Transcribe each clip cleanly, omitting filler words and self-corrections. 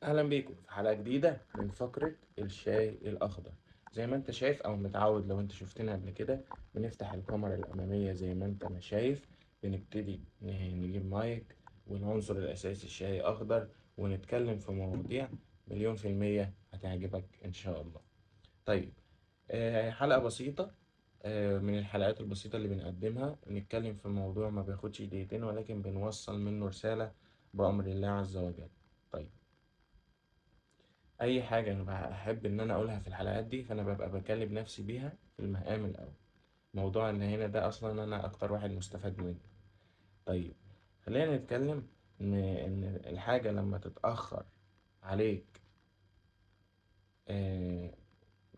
اهلا بيكم في حلقة جديدة من فقرة الشاي الاخضر. زي ما انت شايف او متعود لو انت شفتنا قبل كده، بنفتح الكاميرا الامامية زي ما انت ما شايف، بنبتدي نجيب مايك والعنصر الاساسي الشاي اخضر، ونتكلم في مواضيع 1,000,000% هتعجبك ان شاء الله. حلقة بسيطة، من الحلقات البسيطة اللي بنقدمها، نتكلم في موضوع ما بياخدش دقيقتين ولكن بنوصل منه رسالة بأمر الله عز وجل. أي حاجة أنا بحب إن أنا أقولها في الحلقات دي فأنا ببقى بكلم نفسي بيها في المقام الأول. موضوع إن هنا ده أصلاً أنا أكتر واحد مستفاد منه. خلينا نتكلم إن الحاجة لما تتأخر عليك،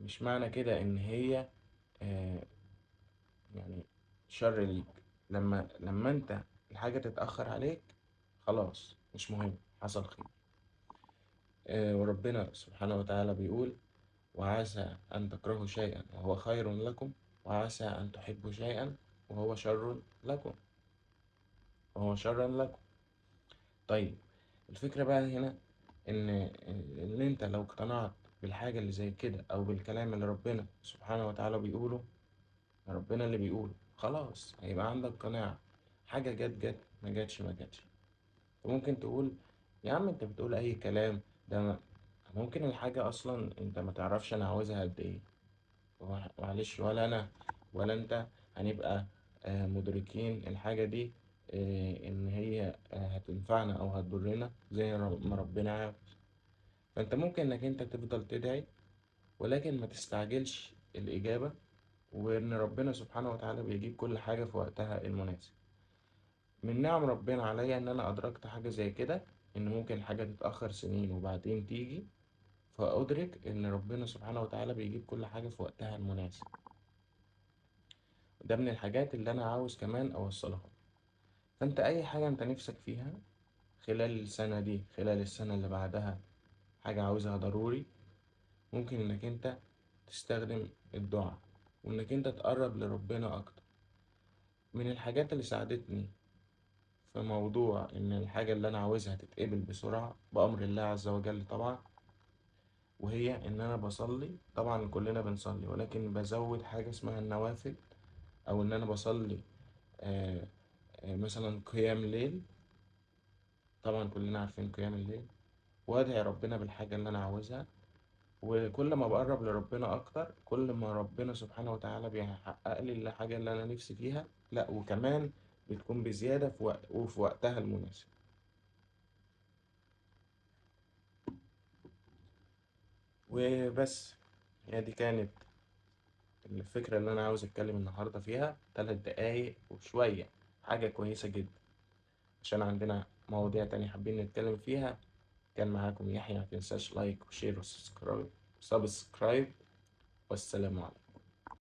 مش معنى كده إن هي شر ليك. لما أنت الحاجة تتأخر عليك خلاص مش مهم، حصل خير. وربنا سبحانه وتعالى بيقول: وعسى أن تكرهوا شيئا وهو خير لكم، وعسى أن تحبوا شيئا وهو شر لكم، وهو شرا لكم. الفكرة بقى هنا إن أنت لو اقتنعت بالحاجة اللي زي كده أو بالكلام اللي ربنا سبحانه وتعالى بيقوله، ربنا اللي بيقوله، خلاص هيبقى عندك قناعة. حاجة جت جت، ما جاتش ما جاتش. وممكن تقول يا عم انت بتقول اي كلام، ده ممكن الحاجة اصلا انت ما تعرفش انا عاوزها قد ايه. معلش، ولا انا ولا انت هنبقى مدركين الحاجة دي، ان هي هتنفعنا او هتضرنا زي ما ربنا عاوز. فانت ممكن انك انت تفضل تدعي ولكن ما تستعجلش الاجابة، وان ربنا سبحانه وتعالى بيجيب كل حاجة في وقتها المناسب. من نعم ربنا عليا ان انا ادركت حاجة زي كده، ان ممكن الحاجة تتأخر سنين وبعدين تيجي، فأدرك ان ربنا سبحانه وتعالى بيجيب كل حاجة في وقتها المناسب. ده من الحاجات اللي انا عاوز كمان اوصلها. فانت اي حاجة انت نفسك فيها خلال السنة دي، خلال السنة اللي بعدها، حاجة عاوزها ضروري، ممكن انك انت تستخدم الدعاء وانك انت تقرب لربنا اكتر. من الحاجات اللي ساعدتني في موضوع ان الحاجة اللي انا عاوزها تتقبل بسرعة بأمر الله عز وجل طبعا، وهي ان انا بصلي. طبعا كلنا بنصلي، ولكن بزود حاجة اسمها النوافل، او ان انا بصلي مثلا قيام ليل. طبعا كلنا عارفين قيام الليل، وادعي ربنا بالحاجة اللي انا عاوزها. وكل ما بقرب لربنا اكتر، كل ما ربنا سبحانه وتعالى بيحقق لي الحاجة اللي انا نفسي فيها، لا وكمان بتكون بزيادة في وقت وفي وقتها المناسب. وبس، هي دي كانت الفكرة اللي أنا عاوز أتكلم النهاردة فيها. 3 دقايق وشوية، حاجة كويسة جدا عشان عندنا مواضيع تانية حابين نتكلم فيها. كان معاكم يحيى، ما تنساش like و share و subscribe، والسلام عليكم.